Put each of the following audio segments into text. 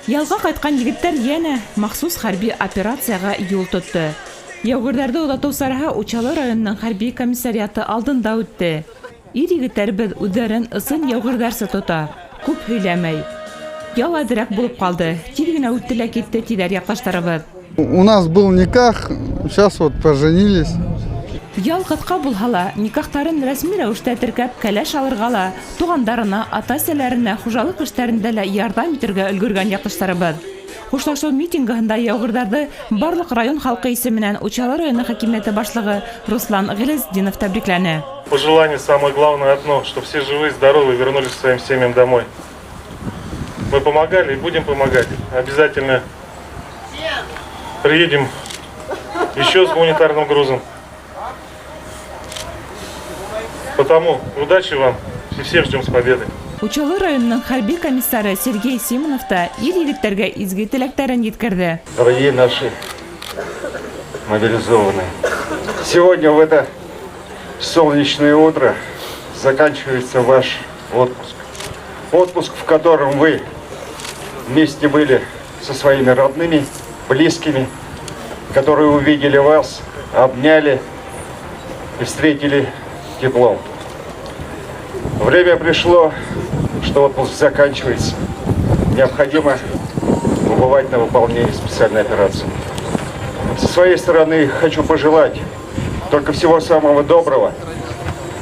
Ялға ҡайтҡан егеттәр йәнә махсус хәрби операцияға юл тотто. Яугирҙәрҙе оҙатыу сараһы Учалы районының хәрби комиссариаты алдында үтте. Ир-егеттәребеҙ үҙҙәрен ысын яугирҙәрсә тота, күп һөйләмәй. Ял әҙерәк булып ҡалды, тиҙ генә үтте лә китте, тиҙәр яҡташтарыбыҙ. У нас был никах, сейчас вот поженились. Ял ҡыҫҡа булһа ла, никахтарын рәсми рәүештә теркәп, кәләш алырға ла, туғандарына, ата-әсәләренә хужалыҡ эштәрендә лә ярҙам итергә өлгөргән яҡташтарыбыҙ. Хушлашыу митингыһында яугирҙәрҙе барлыҡ район халҡы исеменән Учалы районы хакимиәте башлығы Руслан Ғиләзетдинов тәбрикләне. Пожелание самое главное одно, чтобы все живы и здоровы вернулись к своим семьям домой. Мы помогали и будем помогать. Обязательно приедем еще с гуманитарным грузом. Потому удачи вам и всех ждем с победой. Учалы районының хәрби комиссары Сергей Симонов та ир-егеттәргә изге теләктәрен еткерҙе. Дорогие наши мобилизованные, сегодня в это солнечное утро заканчивается ваш отпуск. Отпуск, в котором вы вместе были со своими родными, близкими, которые увидели вас, обняли и встретили теплом. Время пришло, что отпуск заканчивается. Необходимо убывать на выполнение специальной операции. Со своей стороны хочу пожелать только всего самого доброго,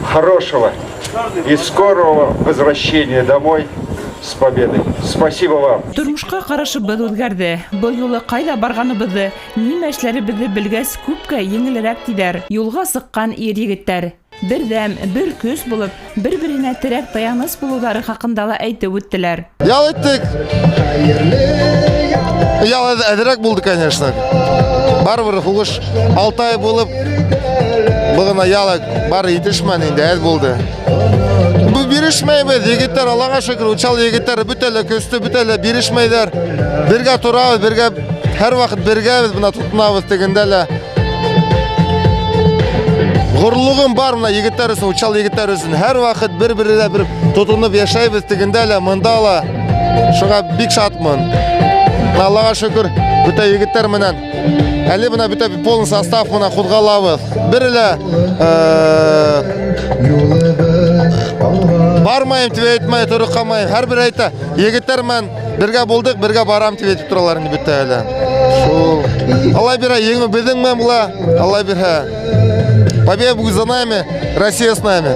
хорошего и скорого возвращения домой с победой. Спасибо вам. Тормошҡа ҡарашыбыҙ үҙгәрҙе. Был юлы ҡайҙа барғаныбыҙҙы, нимә эшләребеҙҙе белгәс, күпкә еңелерәк тиҙәр. Юлға сыҡҡан ир-егеттәр. Берҙәм, бер көс булып, бер-береһенә терәк таяныс булыуҙары хаҡында ла әйтеп үттеләр. Ял иттек. Ял әҙерәк булды, конечно. Барыбер һуғыш 6 ай булып, бығына ял бары етешмәне инде, әҙ булды. Бу бирешмәйбеҙ, егеттәр, Аллаға шөкөр, Учалы егеттәре бөтә лә көслө, бөтә лә бирешмәйҙәр. Бергә торабыҙ, бергә һәр ваҡыт бергәбеҙ, бына тотонабыҙ тегендә лә. Ғорурлығым бар бына егеттәр өсөн, Учалы егеттәр өсөн. Һәр ваҡыт бер-беренә бер тотоноп йәшәйбеҙ тегендә лә, мында ла. Шуға бик шатмын. Бына Аллаға шөкөр, бөтә егеттәр менән. Әле бына бөтә полный состав менән ҡуҙғалабыҙ. Бер лә бармайым тип әйтмәй, тороп ҡалмайым. Һәр бер әйтә, егеттәр менән бергә булдыҡ, бергә барам тип әйтеп торалар инде бөтә әле. Шул. Алла бирһә, еңеү беҙҙең менән була. Алла бирһә. Победа будет за нами, Россия с нами.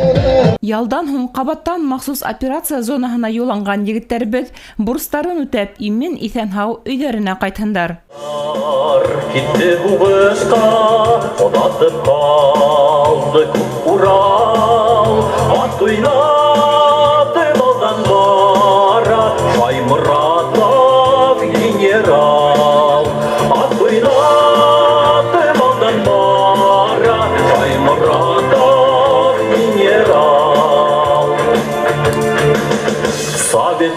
Ялдан һуң ҡабаттан махсус операция зонаһына юлланған егеттәребеҙ бурыстарын үтәп, имен иҫән-һау өйҙәренә ҡайтһындар. Китте һуғышҡа, оҙатып ҡалды күк Урал. Ат уйнатып алдан бара, Шайморатов генерал. Ат уйнатып алдан бара, Шайморатов генерал. Совет